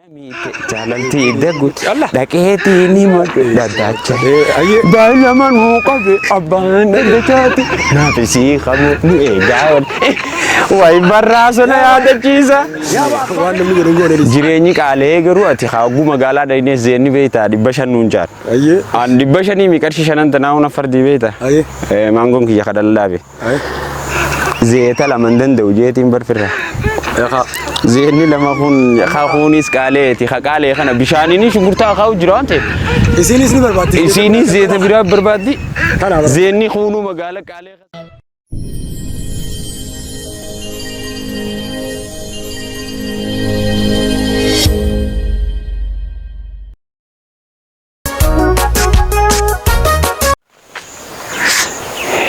Jaalalti dagut dhaqeetii ni dhaddacha. Baay'ama nuu qabe abbaan dhaddachaati. Naaf isii qabu nu eegaa wal. Wayi barraa sana yaadachiisa. Waan namni godhu hin goone. Jireenyi qaalee garuu ati haaguu magaalaa dhaqnee zeenni beektaa 500 nuun jaal. Ayyee. An 500 mi qarshii shanan tanaa huna fardii beektaa. Ayyee. Maangoon kiyya kadhallaabe. Zeeta lama hin danda'u jeetiin barfirra. Eegaa. Zeenni lama kun kakuunis qaaleeti. Ka qaalee kana bishaaniin shunkurtaa kaa'u jira waan ta'eef. Isiinis ni barbaaddi. Isiinis zeeta biraa barbaaddi. Kanaaf. Zeenni kuunuu magaala qaalee.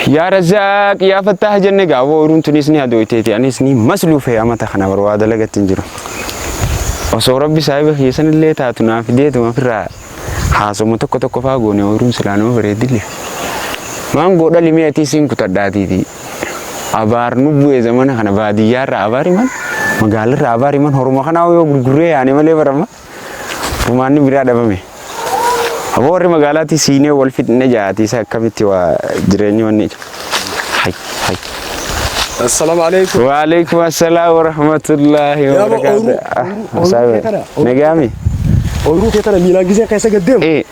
Yaa Razzaaq yaa Fattaah jenne gaa ooyiruun tunis ni hadooyteeti anis ni masluufe amata kana bar waa dalagatti hin jiru. Osoo rabbi saahiba keessan illee taatu naa fideetuma ofirraa haasoma tokko tokko faa goone ooyiruun silaa nama bareeddillee. Maangoo dhali mee atii siin kutadhaatiiti. Abaar nu bu'e zamana kana baadiyyaarraa abaari man magaalarraa abaari man horuma kanaa yoo gurgurree yaane malee barama. Furmaanni biraa dhabame. Aboo warri magaalaatti siinee wal fixne jaati isa akkamitti waa jireenyi wanni. Hay hay. Assalaamu alaikum. Waalaikum assalaam wa rahmatullahi wa Yaa ba, barakaatuh. ooyiruu kee tana, ooyiruu Nagaami. Ooyiruu kee tana miilaan gisee keessa gad deemu. Eh,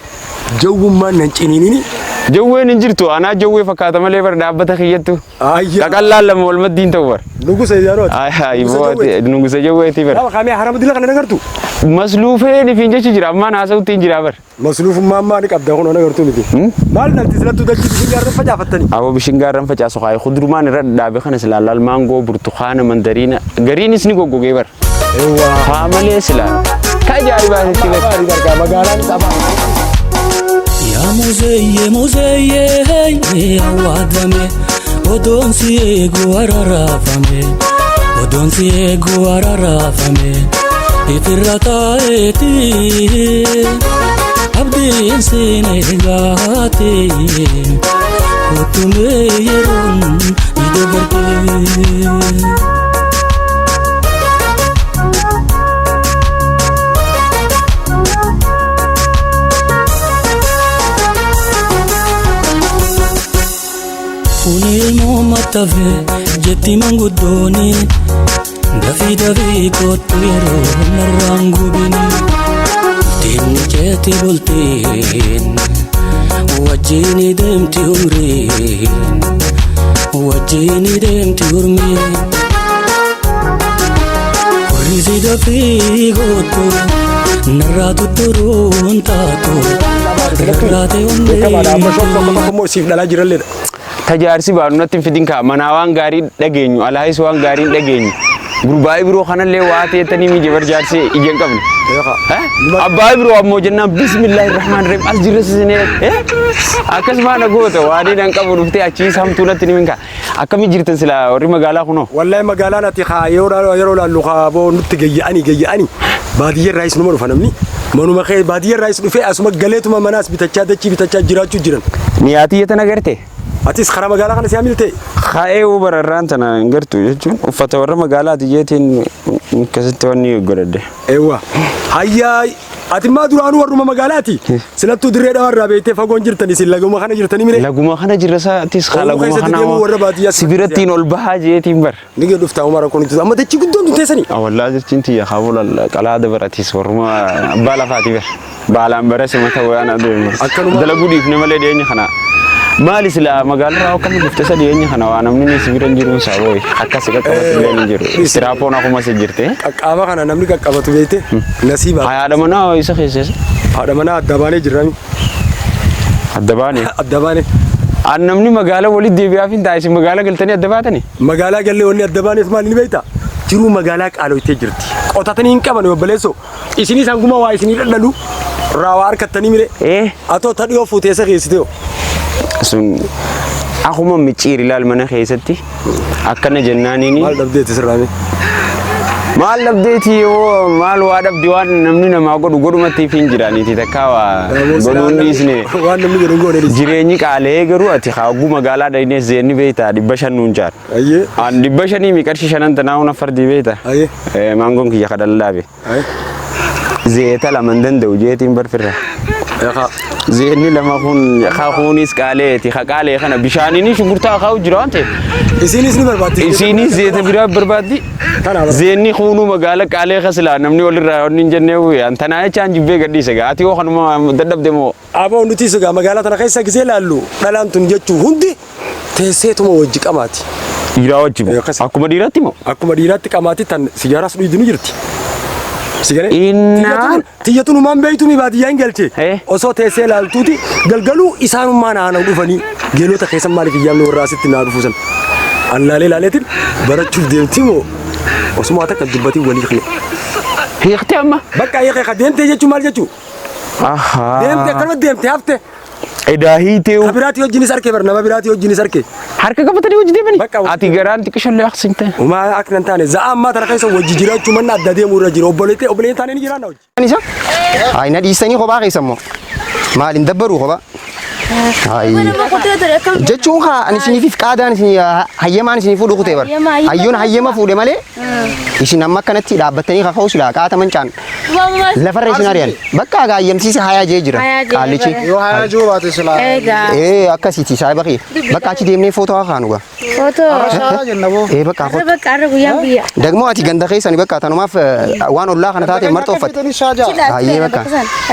Jawwummaan nan ciniinini. Jawween hin jirtu anaa jawwee fakkaata malee bar dhaabbata kiyyattu. Ayyaa. Qaqallaan lama wal maddiin ta'u bar. Nugusa ijaaruu ati. Ay ay Nugusa jawweeti. Nugusa jawweeti bar. Yaa kaamee harama dila kana nagartu. Masluufeen ifiin jechi jira ammaan haasa'utti hin jira bar. Masluufummaa ammaa ni qabda kun nagartuu miti. Maal dhalti silattuu dachii bishin gaarran facaafattanii. Aboo bishin gaarran facaasu kaaye kudrumaan irra dhaabe kana silaa laal maangoo burtukaana mandariina gariinis ni goggogee bar. Eewwaa. Haa malee silaa ka ajaa'ibaa sitti bar. Abaari gargaa magaalaan taphaa. Yaa muzeeyye muzeeyye awwaadame odoon si eegu araraafame odoon si eegu araraafame ifirra taa'eeti abdiin siin eegaati kottumee yeroon ni dabarte. Kun ilmoo mattafe jetti manguddooni dafii dafii kottu yeroo narraan gubini Bultiin ceeti bultiin wajjin deemti umriin wajjin deemti urmiin Korrisi dafii kottu narraa tutturuun taatu rarraate Beekamaadha amma shop tokko onnee. tokko immoo siif dhalaa jiralleedha. Tajaarsi baanu natti hin fidin kaa manaa waan gaarii dhageenyu alaayis waan gaarii hin dhageenyu. Gurbaa Ibroo kanallee waa teettanii mije bar jaarsi ija hin qabne. Beekaa. Eh? Abbaa Ibroo ammoo jennaan bismillaahi rahmaan rahiim as jirra sisinee. Akkas maana goota waan hin qabu dhuftee achiis hamtuu natti ni minkaa. Akkami jirtan silaa warri magaalaa kunoo? Wallahi magaalaan ati kaa yeroo yeroo laallu kaa boo nutti gayya'anii gayya'anii baadiyyaa irraayis numa dhufa namni manuma kee baadiyyaa irraayis dhufee asuma galeetuma manaas bitachaa dachii bitachaa jiraachuu jiran. Niyaatii tana garte? Atis karaa magaalaa kana si hamiltee? Ka'ee bararraan tana hin gartu jechuun uffata warra magaalaati jeetiin akkasitti wanni godhadhe. Eewwa. Hayyaa ati maa duraanuu warruma magaalaati? Silattuu dirree dhawaa irraa beektee fagoon jirtan isin laguma kana jirtanii mire? Laguma kana jirra sa'aatis haa Ooluu laguma keessatti kana deemuu warra baadiyyaa si birattiin ol bahaa jeetiin bar. Ni gad dhuftaa Umar kun amma dachii guddoon tun teessanii. Wallaa jechiin tiyya kaabula qalaa dabaratis warruma abbaa lafaati bar. Baalaan barase mata waan adeemu. Akkanuma- Dalaguu dhiifne malee dhiyeenya kana. Maali silaa magaalarraa akkami dhufte isa dhiyeenya kana waa namni ni si bira hin jiru isaa booyi. Akka si qaqqabatu illee hin jiru. Istiraapoon akkuma si jirte. Qaqqaaba kana namni qaqqabatu beekte nasiiba. Haadha manaa isa keessa Haadha manaa adda baanee jirrami. adda baane. Adda baanee. An namni magaala walitti deebi'aaf hin ta'a isin magaala galtanii adda baatanii? Magaalaa gallee wanni adda baaneef maali ni beektaa? Jiruu magaalaa qaaloytee jirti. Qotatanii hin qaban obboleessoo. Isinis hanguma waa isinii dhadhalu irraa waa harkattanii mire. Eh. Atoo ta dhiyoo fuutee isa keessitee hoo? Sun akkuma micciir ilaal mana keessatti akkana jennaaniini. Maal dhabdeeti sirraa mee? Maal dhabdeeti yoo maal waa dhabdi waan namni namaa godhu godhumatti hin jiraaniiti takkaa waa godhuun dhiisne. Waan namni godhu hin goone dhiisne. Jireenyi qaalee garuu ati haaguu magaalaa dhaqnee zeenni beektaa 500 nuun jaal. Ayyee. An 500 mi qarshii shanan tanaa huna fardii beekta. Ayyee. Maangoon kiyya kadhallaabe. Ayyee. Zeeta lama hin danda'u jeetiin barfirra. Eegaa. Zeenni lama kun kakuunis qaaleeti. Ka qaalee kana bishaaniin shunkurtaa kaa'u jira waan ta'eef. Isiinis ni barbaaddi. Isiinis zeeta biraa barbaaddi. Tanaaf. Zeenni kuunuu magaala qaalee kasilaa namni walirraa wanni hin jennee an tanaa jechaan jibbee gadhiise gaa. Ati yoo kanuma dadhabde moo? Aboo nuti sigaa magaalaa tana keessa gisee laallu dhalaan tun jechuun hundi teesseetuma wajji qamaati. Dhiiraa wajji moo? Akkasi. Akkuma dhiiraatti moo? Akkuma dhiiraatti qamaati tan sijaaraas dhuydu ni jirti. Sigalee. Innaan. Tiyyatuun humaan beeytumi baadiyyaa hin galche. Eh. Osoo teessee laaltuuti galgaluu isaanummaa naannoo dhufanii geelota keessan maaliif hin yaamne warra asitti naa dhufu san. An laalee laaleetiin barachuuf deemti moo osuma takka dubbatiin walii kile. Hiikte amma? Bakka hiikee ka deemtee jechuun maal jechuu? Ahaa. Deemte akkanuma deemte hafte. Edaa hiitee Ka biraatii wajjinis arke bar nama biraatii wajjinis arke. harka qabatanii hojii deemanii. Bakka hojii Ati garaan xiqqishollee akka hin ta'e. Umaa akka hin taane za'a ammaa tana keessa wajji jiraachuu manna adda deemuu irra jira obboleettee obboleen taane ni jiraanna wajji. Isa? Ay, na dhiistanii kophaa keessa immoo. Maal hin dabbaruu kophaa? Ay. Jechuun haa ani isiniif qaadaan isin hayyamaan isinii fuudhu kutee bar. Hayyoon hayyama fuudhe malee isin amma akkanatti dhaabbattanii kaka'u silaa qaata mancaan lafarra isin ari'an. Bakka gaa hayyamsiise hayaa jee jira qaallichi. Yoo hayaa jiru baate silaa. Egaa. Ee akkasiiti saayiba kiyya. Bakka achi deemnee footoo haa kaanu gaa. Footoo. Shaaraa jenna boo. Ee bakka Har'a kottu. bakka har'a guyyaan biyya. Dagmoo ati ganda keessani bakka tanumaaf waan ollaa kana taate marxoo uffatte. Fitanii shaajaa. Hayyee bakka.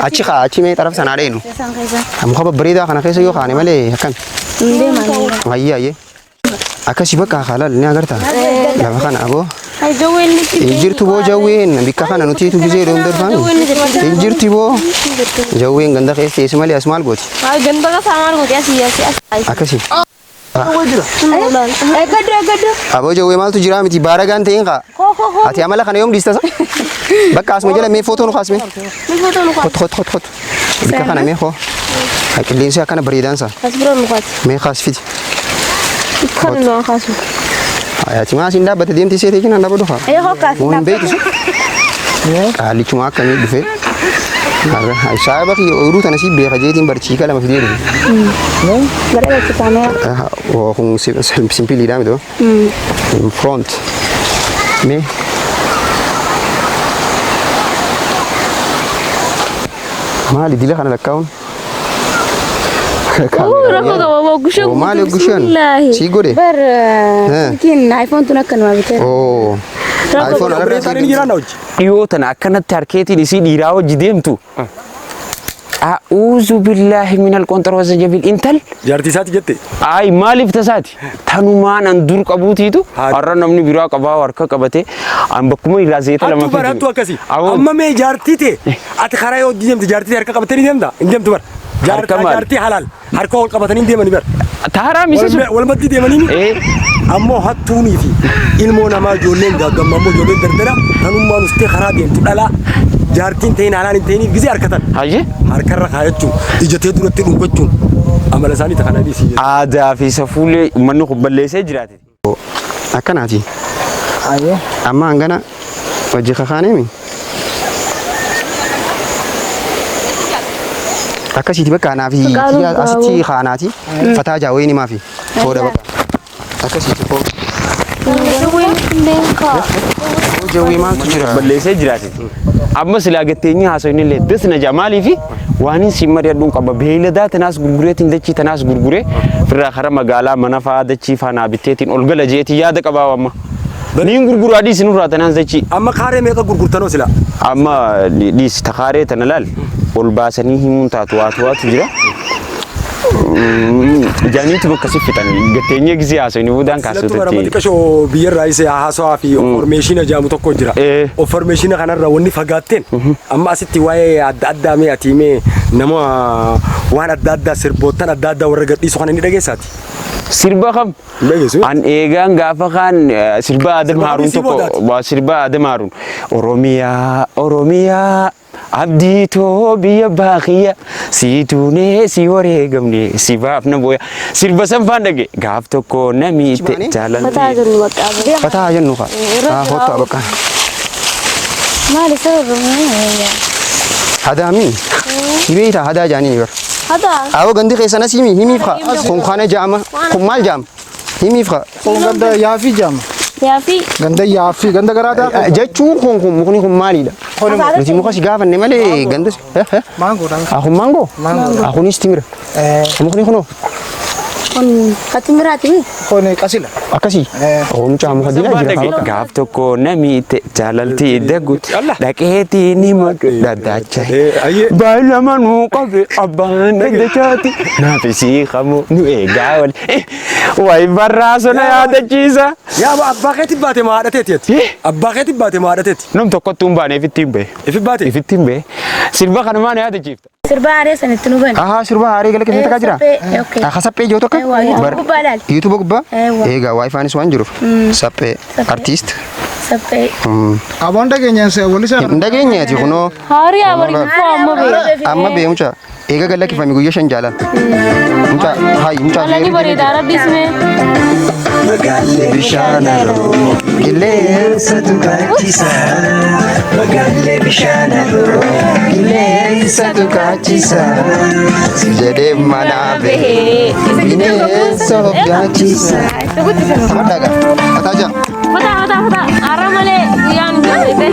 Achi kaa achi mee xaraf sanaa dheenu. Isaan keessa. Muka babbareedaa kana keessa yoo kaane malee akkami. Hin deeman. Hayyee hayyee. Akkasii bakka halaal ni agarta. Lafa kana aboo. Jawween ni Hin jirtu boo jawween bikka kana nutiitu gisee doon darfaani. Hin jirti boo. Jawween ganda keessa teessi malee as maal gooti? Ganda keessa maal gooti asii asii asii. Akkasii. Eeggadhu eeggadhu. Aboo jawwee maaltu jira miti baaragaan ta'in kaa. Koo koo koo. Ati amala kana yoom dhiista sa? Bakka asuma jala mee footoo nu kaasme. Mi footoo nu kaas. Kot kot kot kot. Bikka kana mee koo. Qilleensi akkana bareedaan sa. As bira nu kaas. Mee kaas fidi. Kan nu kaasu. Ati maa asiin dhaabbate deemti seetee jinaan dhaabbatu haa. Ee hoo kaas. Moo hin beektu sun? Qaalichuma akkamii dhufe? Har'a saayiba kiyya ooyiruu tana sii beeka jeetiin barchiika lama fidee dhufe. Bareeda itti kaameera. Kun simpiliidhaa miti in front. Mee maali dila kana lakkaa'uun? Rakkoo qaba boo gushee Oo, maali gusheen? Sii godhe? Bar silkiin iPhone tun akka nama bitee. Oo. iPhone Obboleen taane ni jiraanna wajji. Dhiyoo tana akkanatti harkeetiin isii dhiiraa hojii deemtu. A'uuzu billaahi minal qonxoroo jabil intal. Jaartii isaati jette. Ay maaliif tasaati? Tanumaan an dur qabuutiitu har'a namni biraa qabaa harka qabate an bakkuma irraa zeeta lama Hattuu bara hattuu akkasii. Awoo. Amma mee jaartii ta'e ati karaa yoo deemte jaartii ta'e harka qabatee ni deemta hin deemtu bara. Harka maal? Jaartii halaal harka wal qabatanii hin deemani bara. Taaraa misa sun. Wal maddii deemanii ni. Eh. Ammoo hattuunii fi ilmoo namaa ijoolleen gaaggamma ammoo ijoolleen dardara tanummaan ustee karaa deemtu dhalaa jaartiin ta'in halaan hin ta'iniif gisee harkatan. Hayyee. Harkarra kaayachuun ijatee duratti dhungachuun amala isaanii ta kana dhiisii. Aadaa fi safuulee uummanni kun balleessee jiraate. Akkanaati. Ayyee. Amma hangana hojii kakaaneemi. Akkasiiti bakka anaa fi asitti kaanaati. Fataa jaawwee ni maafi. Fooda bakka. Akkasiiti foo. Jawwee maaltu jira? Balleessee jiraate. Amma silaa gatteenyi haasofni illee das na jaa maaliifi waan hin siin mari'adhuun qaba beeyladaa tanaas gurgureetiin dachii tanaas gurguree firraa kara magaalaa mana fa'aa dachii fa'aa naa bitteetiin ol gala jeetii yaada qabaa amma. Niin gurguraa dhiisi nurraa tanaas dachii. Amma kaaree meeqa gurgurtanoo sila? Amma dhiisi takaaree tana laal ol baasanii himuun taatu waatu waatu jira. Jaaniitu bakka si fixan gatteenyee gisee haasofni boodaan Silattuu bara kaasuutti. xiqqashoo biyyarraa isa haasawaa fi formeeshina jedhamu tokko jira. Eh. Formeeshina kanarra wanni fagaatteen amma asitti waa'ee adda addaa mee ati mee nama waan adda addaa sirboottan adda addaa warra gadhiisu kana ni dhageessaati. Sirba kam? Hin dhageessu. An eegaan gaafa kaan sirba Adam Sirba Haaruun kamii si tokko boodaati? waa sirba Adam Haaruun Oromiyaa Oromiyaa abdii too biyya baaqiyya si duunee si wareegamne si baafna booya sirba san faan dhage gaaf tokko namiite Baanee? Fataa jaalalli. jennu bakka. Fataa jennu kaa. Haa kottu bakka. Maali sababa maali? Hadaami. Hibeeta hadaa jaanii bar. Hadaa. Awoo gandi keessa nas himi himiif kaa. Kun kana jaama. Kun maal jaama? Himiif kaa. Kun ganda yaafii jaama. Yaaffii. Ganda yaaffii ganda garaa daakuu. Jechuun kun kun mukni kun maalidha? Nuti muka si gaafanne malee ganda si. Maangoodha. Akun maangoo? Maangoo. Akunis timira. Mukni kunoo Kun katimiraati mi? Kun qasila. akkasii. Mucaa muka dilaa jira kaa bakka. Gaaf tokko namiite jaalaltii daguuti dhaqeetii ni madu dhaddacha. Baay'ee nuu qabe abbaan dhaddachaati. Naaf isii qabu nu eegaa wal. Wayi barraa sona yaadachiisa. Yaa abbaa keetti baate maa haadhateeti ati? Abbaa keetti baate maa haadhateeti? Nam tokkottuu hin baane ifitti hin bahe. Ifi baate? Ifitti hin bahe. Sirba kanumaan yaadachiifta. Sirba haaree sanitti nu bane. Ahaa sirba haaree gala keessatti takkaa jira. Saphee, okay. Akka saphee jiru tokko. Eewwa, YouTube gubbaa ilaali. YouTube gubbaa? Eewwa. Eegaa waayifaanis waan jiruuf. Saphee Saphee. artiist. Saphee. Aboon dhageenyaan wallisaa. Hin dhageenyeeti kunoo. Haarii abari kufuu amma bee. Amma bee mucaa. Eega gad lakkifame guyyaa 5 jaalan. Mucaa hayi mucaa Alani bareedaa rabbi ismee. Magaalli bishaan haroo qilleensatu kaachisa. Magaalli bishaan haroo qilleensatu kaachisa. Si jedhee manaa bahee bineensa of nyaachisa. Taphadhaa gaa. Fataa jaa. Fataa fataa fataa. Har'a malee guyyaan hin jirre.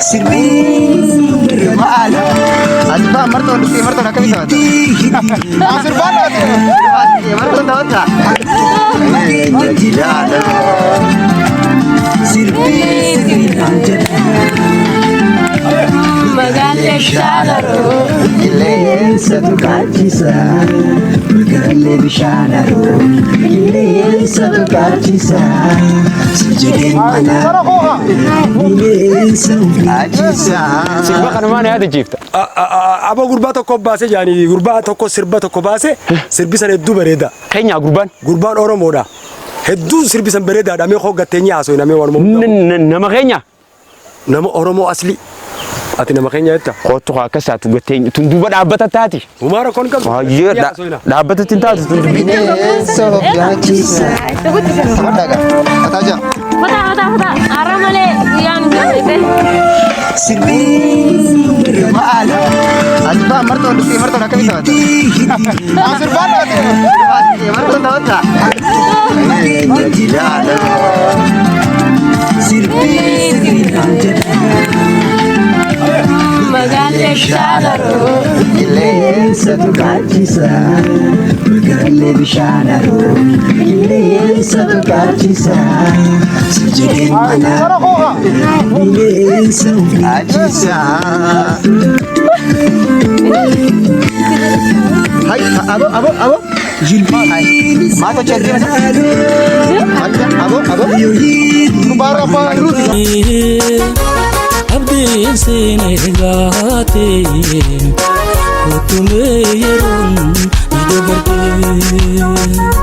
Sirbii Maal? Ati baa martoon dhuftee martoon akkamii taphata? Sirbaan taphata. Martoon taphata. Sirbii sirbii jedha. Magaalli bishaan haroo. Qilleensatu kaachisa. Magaalli bishaan haroo. Qilleensatu kaachisa. Si jedhee mana bineensa Kaachisa. Sirba kanumaan yaadachiifta. Aboo gurbaa tokko baase jaanii gurbaa tokko sirba tokko baase sirbi san hedduu bareeda. Keenyaa gurbaan. Gurbaan Oromoodha. Hedduu sirbi san bareedaadha. Mee hoggatteenyi haasoo namee waanuma hunda. Nama keenya. Nama Oromoo asli. Ati nama keenya jetta. Kottu haa akkas taatu gatteenyu tun duuba dhaabbata taati. Humaa rakkoon qabdu. Baay'ee dhaabbatatti hin taatu tun dubbii. Bineensa of nyaachisa. Taphadhaa gaa. Fataa jaa. Fataa fataa fataa. Har'a malee guyyaan hin jirre. Sirbii Maal? Ati baa martoon dhuftee martoon akkamii taphata? Sirbaan taphata. Martoon taphata. Sirbii sirbii jedha. Magaalli bishaan haroo. Qilleensatu kaachisa. Magaalli bishaan haroo. Qilleensatu kaachisa. Si jedhee mana bineensa Kaachisa. Hai, abo, abo, abo. Maal tolchee deema? Maal abo, abo. Abdiin seen eegaate kottumee yeroon ni dabarte.